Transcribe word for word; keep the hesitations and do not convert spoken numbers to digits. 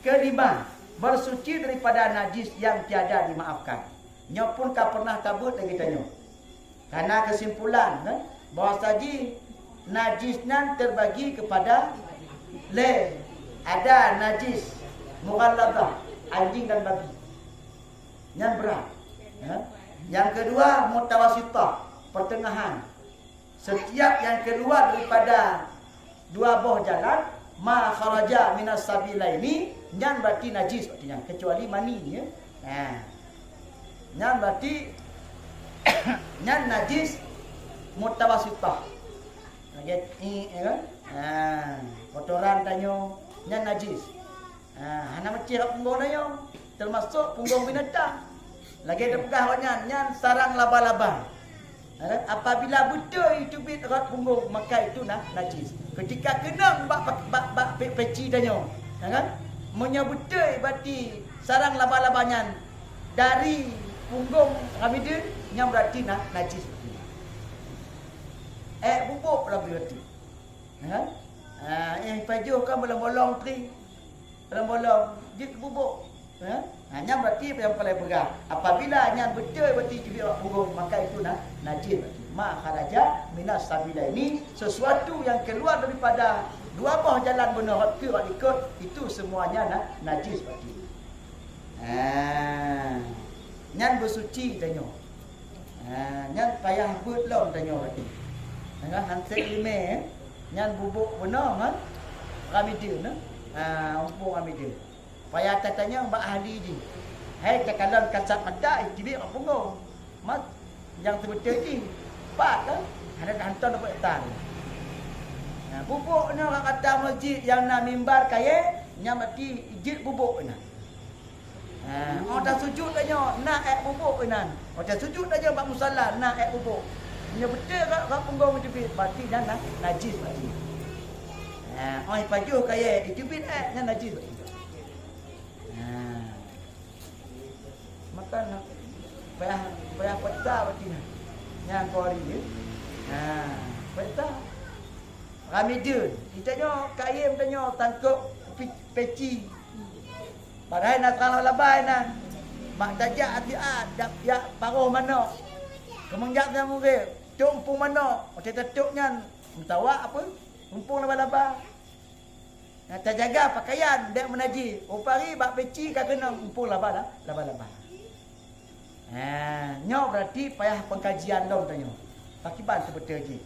Kelima, bersuci daripada najis yang tiada dimaafkan. Nyoe pun ka pernah tabeuet lagée tanyoe. Karena kesimpulan, kan, bahwa saji najis nan terbagi kepada lé. Ada najis mughalladhah, anjing dan babi. Nyan brat. Ya. Yang kedua, mutawasitah, pertengahan. Setiap yang keluar daripada dua boh jalan, ma kharaja minas sabilaini, nyan berarti najis, berarti nyan, kecuali mani, ya. Ha. Nyan berarti, nyan najis mutawasitah. Lagée, i, ya kan? Ha, kotoran tanyoe, nyan najis. Ha, hana meucéh bak punggong tanyoe, termasuk punggong binatang. Lagée teupeugah awaknyan, nyan sarang laba-laba. Ha, kan? Apabila beutôi teubiet rot punggong, maka itu na-, najis. Ketika keunong bak, bak, bak, bak pe-, peci tanyoe, ha, kan? Meunyoe beutôi berarti sarang laba-laba nyan dari punggong Ramadan, nyan berarti na-, najis. Ék bubôk berarti. Ha? Ha, éh pajoh kan bolong-bolong tri. Bolong-bolong, jeuet keu bubôk. Ha? Ha, nyan berarti nyang paleng peugah. Apabila nyan beutôi berarti teubiet bak punggong, maka itu na-, najis berarti. Ma kharaja minas sabilaini, sesuatu yang keluar daripada dua boh jalan bunoe rot keu rot likot, itu semuanya na-, najis berarti. Ha. Nyan beusuci tanyoe. Ha, nyan payah beuet lom tanyoe berarti. Tengah hanset limé, eh. Nyan bubôk bunoe, ha? Ramadan, eh. Ha, umpung Ramadan. Payah tatanyong bak ahli jih. Hai, takalon kasat mata, eh, teubiet bak punggong. Mat, nyang seubeutôi jih. Pat, kan? Hana hantom dapat tan. Ha, bubôk nyoe ka kata masjid nyang na mimbar kayée, nyan berarti jeuet bubôk nyan. Ha, oh tasujud tanyoe, na ék bubôk inan. Oh tasujud tanyoe bak musala, na ék bubôk. Meunyoe beutôi rot, rot punggong teubiet, berarti nyan na-, najis berarti. Ha, oh pajoh kayée, teubiet ék, nyan najis berarti. Ha. Maka na-, payah, payah peta berarti nyan. Nyan kori, ya. Ha, peta. Ramadan. Kita nyoe kayém tanyoe tangkok pe-, peci. Padahai na sarang laba-laba inan. Mak tajak ati a, jak, jak paroh manok. Keumeng jak nyang ureuëng, tok umpung manok. Watée tatôk nyan, meutawak apa? Umpung laba-laba. Nah, tajaga pakaian, bék meunajih. Upari bak peci ka keunong umpung laba-, laba-laba. Ha, nyoe berarti payah pengkajian lom tanyoe. Pakiban seubeutôi jih.